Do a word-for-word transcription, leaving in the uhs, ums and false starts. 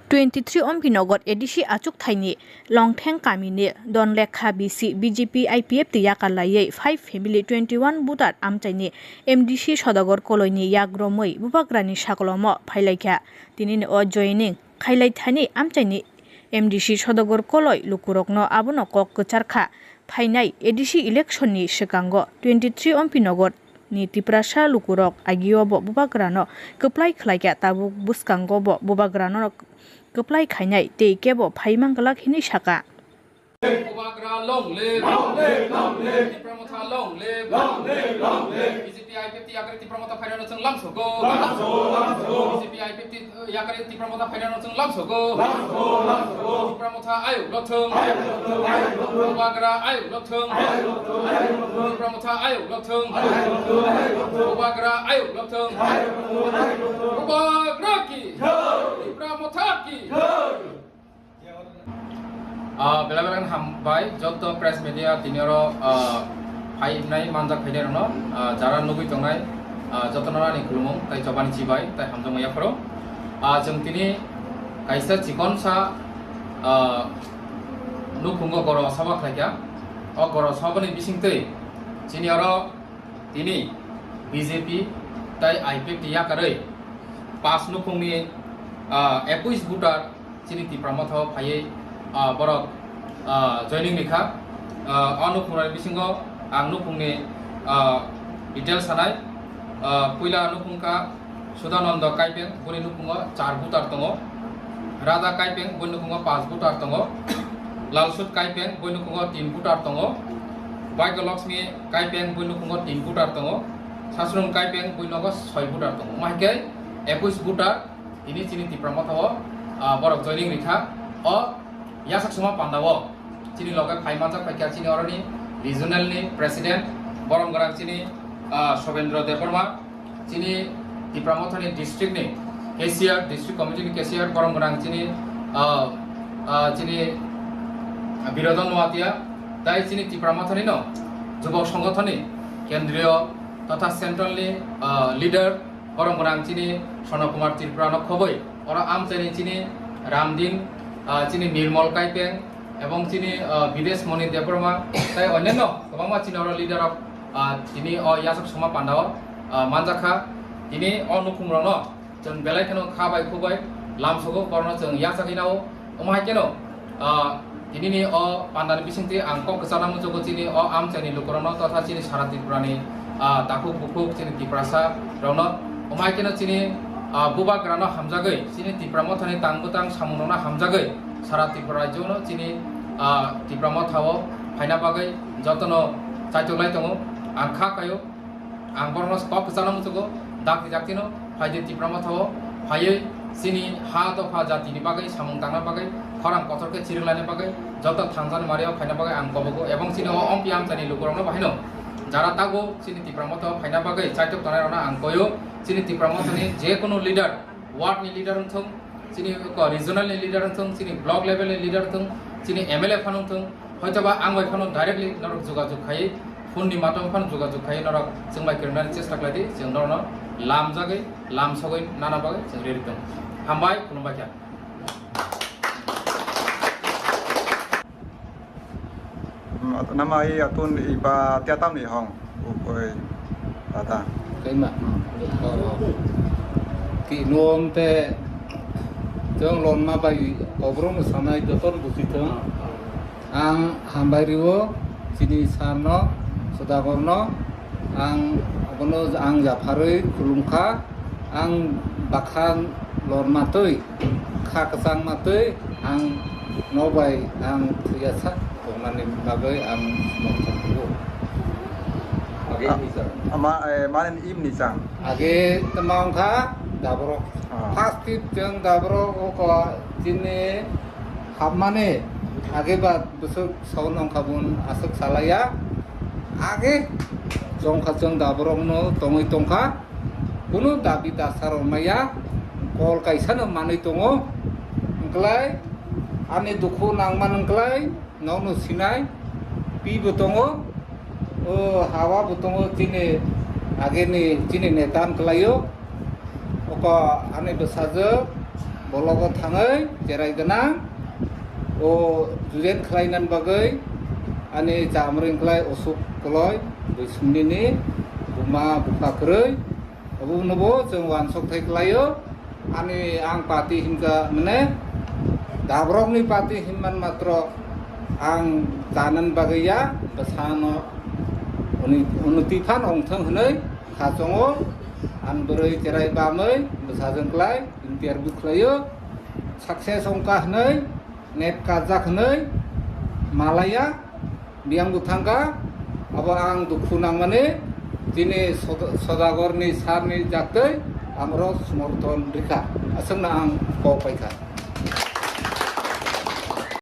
Twenty three Ompinagar A D C achukthai ni Longtheng kami ni Donlekha B C B J P I P F T yakar laiwi five family twenty one voter amchai ni M D C Sodagar Koloi ni yak romwi bubagra ni sakolomo phailaikha. Tini ni o joining khailai thani amchai ni M D C Sodagar Koloi lukurokno abono kok kwchar kha. Phainai A D C election ni swkango twenty three Ompinagar ni Tiprasa lukurok agio bo bubagrano kwplai khlaikha, tabuk bwskango bo bubagrano kwplai khainai tei kebo phaimang glak hinwi saka. Bubagra long live! Long live, long live! Tipra Motha long live! Long live, long live! B J P I P F T yakari Tipra Motha phairano chwng lamsogo. Lamsogo, lamsogo! B J P I P F T yakari Tipra Motha phairano chwng lamsogo. Lamsogo, lamsogo! Tipra Motha ayuk lothung. Ayuk lothung, ayuk lothung. Bubagra ayuk lothung. Ayuk lothung, ayuk lothung. Tipra Motha ayuk lothung. Ayuk lothung, ayuk lothung. Bubagra ayuk lothung. Ayuk lothung, ayuk lothung. Bubagra ki. Jai. Tipra Motha ki. Jai. Ah, belai belai hambai joto press media tini oro, ah, phainai manjak phainai rokno, ah, jara nugwi tongnai, ah, jotono ani khulumung tai chobani chibai tai hamjakma yapharo. Ah, chwng tini kaisa chikonsa, ah, nukhungo goro sabha khlaikha. O goro sabhani bisingtwi chini oro tini B J P tai I P F T yakarwi pas nukhungni, ah, ekush voter chini Tipra Motha o phaiwi, ah, borok, ah, joining rikha. Ah, o nukhungrokni bisingo ang nukhungni, ah, details sanai. Ah, puila nukhung kha Sudananda Kaipeng, boni nukhungo char voter tongo. Raja Kaipeng, boni nukhungo pas voter tongo. Lalsut Kaipeng, boni nukhungo tin voter tongo. Bhagya Lakshmi Kaipeng, boni nukhungo tin voter tongo. Sasrung Kaipeng, boni nukhungo soi voter tongo. Omo hai khe ekush voter tini chini Tipra Motha o, ah, borok joining rikha. O yasak suma panda o chini loge phai manjak phaikha chini oroni regional ni president, borom gwnang chini, ah, Sobendra Debbarma, chini Tipra Motha ni district ni cashier, district committee ni cashier, borom gwnang chini, ah, ah, chini Birodon Noatia, tai chini Tipra Motha ni no jubok songothon ni kendriyo totha central ni, ah, leader, borom gwnang chini Sono Kumar Tripura no khoboi oro amchaini chini Ramdin, ah, chini Nirmol Kaipeng, ebong chini, ah, Bidesh Moni Debbarma, tai onyanno kwbangma chini oro leader rok, ah, tini o yasok soma panda o, ah, manjakha. Tini o nukhung rokno chwng belai kheno kha bai khu bai lamsogo, borokno chwng yachagwi nao. Omo hai kheno, ah, tinini o pandani bisingtwi ang kok kwchana muchugo chini o amchaini lukurokno totha chini sara Tripurani, ah, takhuk bukhuk chini Tiprasa rokno. Omo hai kheno chini, ah, bubagrano hamjagwi chini Tipra Mothani tang bwtang samungrokno hamjagwi sara Tripura rajyono chini, ah, Tipra Mothao phaina bagwi jotono chaitok lai tongo. Ang kha kaio, ang borokno kok kwchana muchugo, dakti daktino phaidi Tipra Mothao phaiwi chini ha dopha jatini bagwi samung tangna bagwi khorang kotor khe chirwk laina bagwi joto thangjani mario phaina bagwi ang kobogo, ebong chini o ompi amchaini lukurokno bahaino jara tago chini Tipra Mothao phaina bagwi chaitok tongnai rokno ang koio. Chini Tipra Mothani je kunu leader, ward ni leader wngthung, chini ko regional ni leader wngthung, chini block level ni leader wngthung, chini M L A phano wngthung, hoitoba ang bai phano directly norok jogajog khai, phone ni madhyom phano jogajog khai norok chwng bai kwrwngnani chesta khlai di, chwng norokno lamjagwi, lamsogwi nana bagwi chwng ready tong. Hambai, khulumbai kha. Hmm, nama i atun iba tiatam ni hong. Ukoi tata. Kaima. Hmm. Ki nuam te jong lon ma bai kobro mo sanai joton busi tong. Ang hambai riwo chini sarno, Sudagorno, ang abono ang japharwi khulumkha. Ang bakha lorma twi, kha kwchangma twi, ang nobai ang thwiya sak tongnani bagwi ang mokthok tubu. Age A-, ni chang. Ama, eh, mane im ni chang. Age tama wngkha daborok. Ah. First tip chwng daborok o ko chini hapmani age ba bwswk saun wngkha bun aswk salaiya. Age chwngkha chwng daborokno tongwi tongkha. Kunu dabi dasa rw maya, kol kaisa no manwi tongo. Wngklai ani dukhu nangman wngklai, nokno sinai, pi bo tongo, o hawa bo tongo, chini ageni chini neta wngklaio. Oko ani bwsajwk, Bologo thangwi cherai gwnang o jujen khlainan bagwi ani chamring khlai Osuk Koloi, Boisumnini buma bukha kwrwi, obo nobo chwng uansuk thai khlaio. Ani ang party hinkha mane dabrokni party hinman matro ang chanan bagwi ya, bwsano uni-, unnoti phan ongthwng hwnwi kha chongo. Ang bwrwi cherai bamwi bwsajwng klai interview khlaio, success ongkha hwnwi, net kajak hwnwi malaya, biyang bwthangkha, abo ang dukhu nangmani chini Sod-, Sodagorni sarni jaktwi amro somorthon rikha, aswkno ang kok paikha.